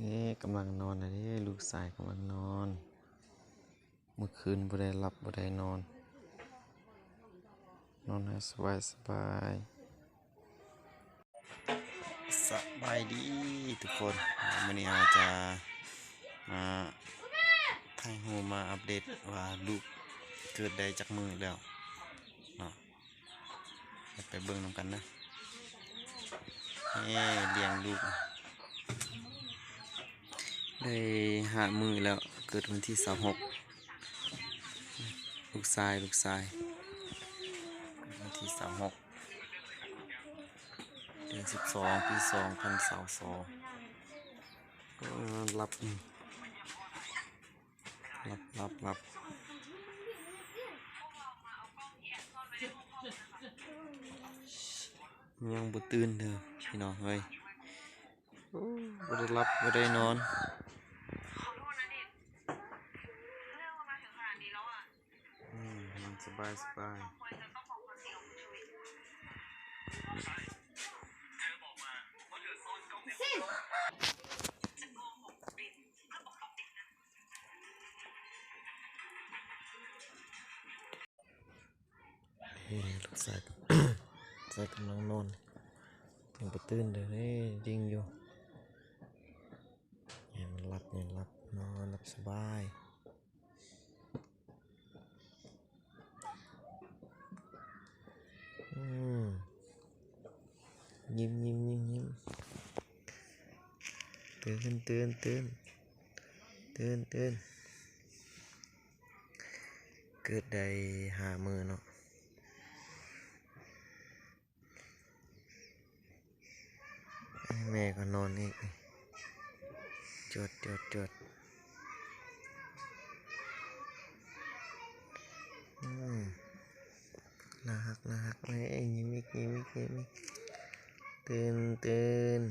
ເດ້ ກຳລັງນອນແລ້ວເດ້ ລູກຊາຍກຳລັງນອນ. ມື້ຄືນບໍ່ໄດ້ຫຼັບບໍ່ໄດ້ນອນ ນອນໃຫ້ສະບາຍສະບາຍ. ສະບາຍດີທຸກຄົນ ມື້ນີ້ເຮົາຈະມາຖ່າຍຮູບມາອັບເດດວ່າລູກເກີດໄດ້ຈັກມື້ແລ້ວເນາະ. ໄປເບິ່ງນຳກັນເດີ. ເອີ ລ້ຽງລູກໄດ້ຫ້າມື້ແລ້ວ ເກີດວັນທີຊາວຫົກ ລູກຊາຍ ລູກຊາຍ ເກີດວັນທີຊາວຫົກ ເດືອນສິບສອງ ປີສອງພັນຊາວສອງ. ເອີ ຫຼັບ ຫຼັບ ຫຼັບ ຫຼັບ ຍັງບໍ່ຕື່ນເດີພີ່ນ້ອງເອີຍ. ໂອ້ ບໍ່ໄດ້ຫຼັບບໍ່ໄດ້ນອນ. ອືມ ນອນສະບາຍ ສະບາຍ. ເອີ ລູກຊາຍ ຊາຍກຳລັງນອນ ຍັງບໍ່ຕື່ນເດີ ເອີ ດິ່ງຢູ່. ໃຫ້ມັນຫຼັບ ໃຫ້ມັນຫຼັບ ນອນຫຼັບສະບາຍ. ອືມ ຍິ້ມ ຍິ້ມ ຍິ້ມ ຍິ້ມ. ຕື່ນ ຕື່ນ ຕື່ນ ຕື່ນ ຕື່ນ. ເກີດໄດ້ຫ້າມື້ເນາະ. ແມ່ກໍນອນອີກ ຈວດ ຈວດ ຈວດ. ອືມ ໜ້າຮັກ ໜ້າຮັກ. ເອີ ຍິ້ມອີກ ຍິ້ມອີກ ຍິ້ມອີກ. ຕື່ນ ຕື່ນ.